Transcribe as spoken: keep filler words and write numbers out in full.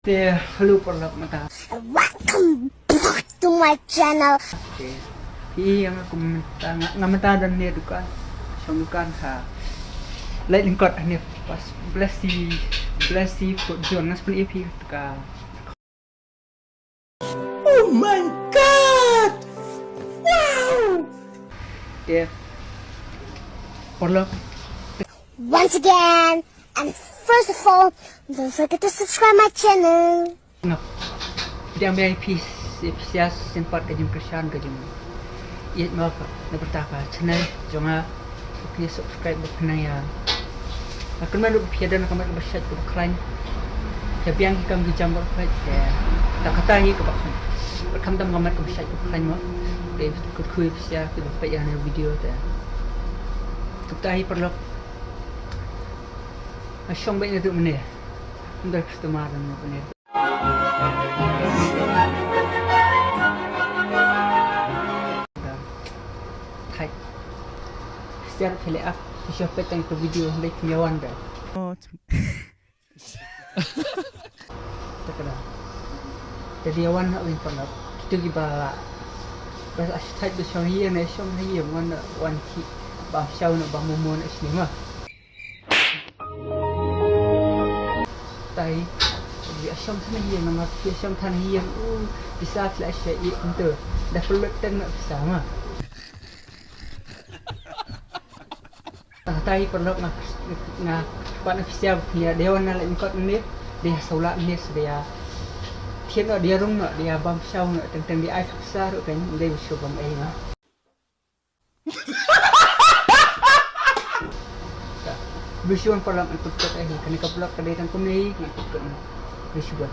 Te, hello paralok mynta. Welcome back to my channel. Te, hi nga kum mynta nga, nga mynta don ne dukan. Shong dukan ha. Lait lyngkot ne pas Blessy, Blessy Food Zone nga spun ip hi ka. Oh my God! Wow! Te, paralok. Once again, and first of all, don't forget to subscribe my channel. Nga pdiang biang ïa phi, ïa phi sha sien pat ka jingkyrshan ka jing. Ïa ma ka na bynta ka channel jong nga, phi subscribe ba phin ïa. Nga kynmaw ruh phi don ka met kaba shait kaba khlaiñ. Ïa biang hi kam ki jam ba khlaiñ. Ïa. Ta kata hi kaba khlaiñ. Khamtam ka met kaba shait kaba khlaiñ mo. Te kut khui phi sha ki ba peit ïa ne video te. Kata hi paralok. Nga shong beit naduh mynne. Ym don customer naduh mynne. Thait. Share phi leh ap, phi shu peit tang ka video hynrei phim ïa wan da. Oh, t- Te ka da. Te dei ïa wan ha win paralok. Kito kiba la. Ba la thait ba shong ïing ne shong ha ïing wan wan ki. Bam shaw ne bam momo ne sini ma. Tai. Ïa shong than ïa namar ïa shong than ïa u pisa tla sha i ynto. Da pynlut tang na pisa ma. Ah, tai paralok nga nga pat na pisa ïa dei wan na la ingkot ne dei ha sawla ne se dei ïa. Thien no dei rung no dei bam shaw no teng teng dei ai pisa ru kan dei shu bam ai ma. Bless you paralok, ngan kut kut eh, kane ka vlog ka dei tang kumne, ngan kut kut. Bless you.